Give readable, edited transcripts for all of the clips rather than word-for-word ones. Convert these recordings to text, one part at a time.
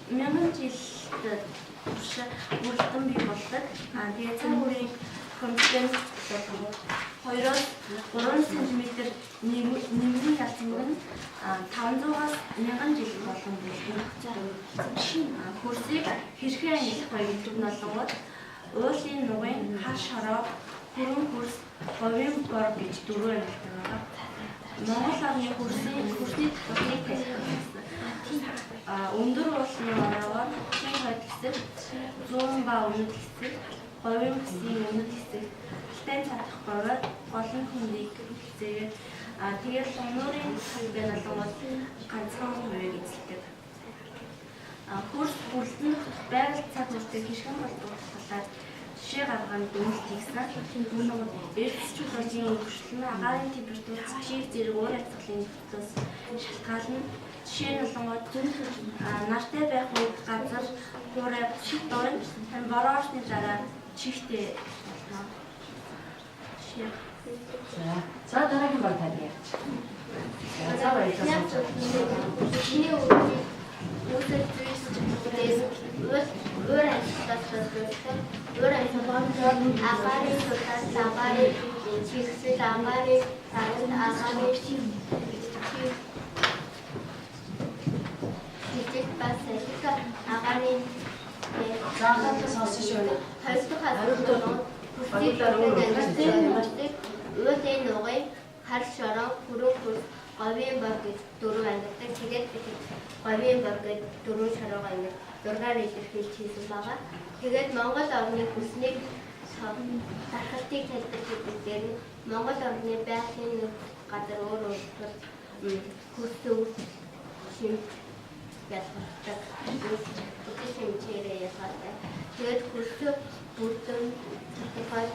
Мянган жил турш бүрэлдэн бий болдог. Тэгээ цаг үеийн хөрөнгөний болонгууд 2-оос 3 см нэмрийн ялцмаг нь 500-аас 1000 жил болон бүрэлдэн. Хөрсийг хэрхэн ангилах вэ гэдэг нь болонгууд уулын нугын хар шороо, хүрэн хөрс, говийн бор гэж дөрвөн ангилдаг байгаа. Монгол орны хөрсний татварыг тайлбарласан. Өндөр уулын ороогоор чин хойд хэсэг, зуун ба өмнөд хэсэг, говийн бүсийн өмнөд хэсэг, Алтай цаадах говиор голон хөндийг хязээгээд, тэгээд Лугнуурын хандаг болонгууд ганцхан хувийг эзэлдэг. Хөрс бүрэлдэн нутх байгаль цаг үетэй хэрхэн холбогдох талаар жишээ гарган дүгнэлт хийсэн. Эрдэс чулуугийн өргөжлөл нь агаарын температур, чиг зэрэг уур амьсгалын нөхцлөөс шалтгаална. Жишээ нь болонгууд нартай байх үед газар хуурай шатуурна. Харин бороо орсны дараа чигтэй болно. Жишээ. За. За, дараагийн баг тань ярьж. За, баярлалаа. Хүний үеийг үүсэл зүйлс дээр уур амьсгалаас болдог. Уур амьсгал агаарын сулаас, агаарын чигсэл, агаарын саранд, агаарын чигсэл бас салхи агаарын За, анхаарлаа сонссон шүү. Хоёр дахь асуулт нь хөрсийг уулын нугын хар шорон, хүрэн хөрс, говийн бор гэж дөрөв ангилдаг. Тэгээд бид говийн бор гэж дөрвөн шороогоо ингэж зургаар илэрхийлж хийсэн байгаа. Тэгээд Монгол орны хөрснийг дархалтыг тайлбар хийдэг дээр нь Монгол орны байгалийн нөхцөл газар өөр өөр тул хөрс шимт ялгардаг. Үзэл хэмжээрээ ялгаатай. Тэгээд хөрсөө бүрдэн тодорхой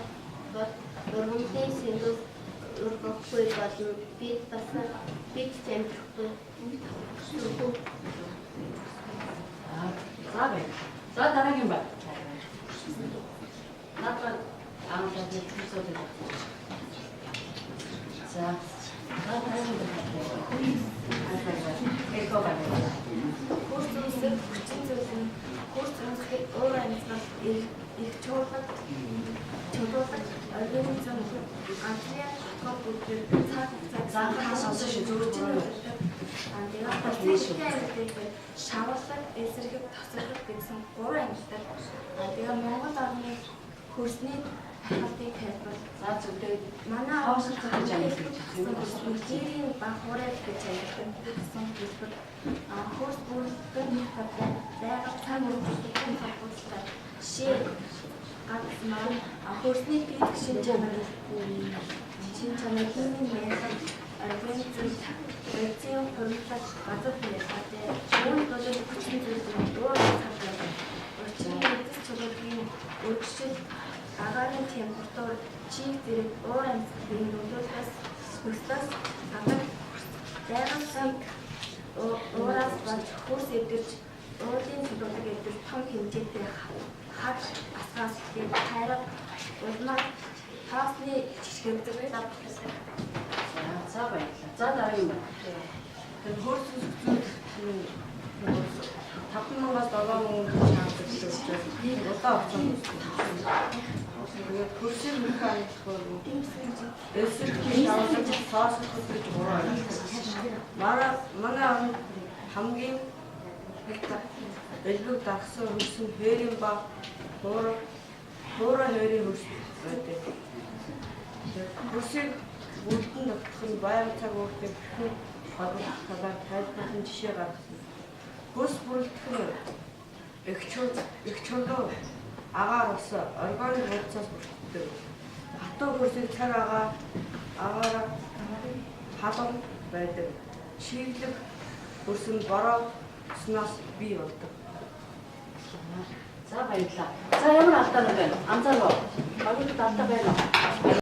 бол ургамлын сэнгэв ургахгүй болно. Бид бас бид ч амьдрахгүй. За, баярлалаа. За, дараагийн баг. Наадаа анхаарал хэлсэн. За. За, дараагийн баг. Эко баг. Хөрс үүсэх хүчин зүйл нь хөрс үүсгэхэд уур амьсгал, эх чуулга, чулуулах, организм, газрын хотгой бүгдээр цаг хугацааг За, анхаарлаа сонссон шүү. Зөв хүчин зөв. нөлөөлдөг. Тэгээд хөрсний ангилдаг шавуулаг, эсэрхэг, тосорхог гэсэн гурван ангилдаг. Тэгээд Монгол орны хөрсний тархалтыг тайлбар. За, зөв. Тэгээд Манай Тоосол гэж ангилдаг. Жирийн ба хуурай гэж ангилдаг гэсэн хэлбэр. Хөрс бүрэлдэн нөхцөл байгаль цаг үеийн холбоотой жишээ гаргасан маань хөрсний физик шин чанар, химийн найзал, организм, бодисын хуримтлал, газар ялгаатай. Үүнд бол хүчин зүйл нь уур цаг байдаг. Учир нь эцэс чулуугийн өргөжил, агаарын температур, чиг зэрэг уур амьсгалын нөлөөллөөс нөхцлөөс гадаг байгаль уураас болж хөрс эвдэрч, уулын чулуулаг эвдэрч том хэмжээтэй хар асгаас тайраг улмаар тоосны чишгэмзэг. За, за, баярлалаа. За, дараагийн баг. Тэгээд хөрс үүсэх зүйл 5000-аас 7000 шаарддаг учраас удаан хугацаанд үүсдэг. Тэгээд хөрсийг хэрхэн ангилах вэ? Эсэрхий, шавлаг, тоосрох гэж гурван ангилдаг. Манай оронд хамгийн их элбэг дарсан хөрс нь хээрийн ба хуурай хээрийн хөрс байдаг. Тэгээд хөрсийг бүрэлдэн тогтох нь байгаль цаг ууртай хэрхэн холбогдох талаар тайлбарлан жишээ гаргасан. Хөрс бүрэлдэх нь эх чулуу, агаар ус, органик бодисоос бүрддэг. Хатуу хөрсийг цаг агаараа халуун байдаг. Чиглэх хөрс нь бороо уснаас бий болдог. За, баярлалаа. За, ямар алдаанууд байна? Анзаарав. Багуудад алдаа байна уу?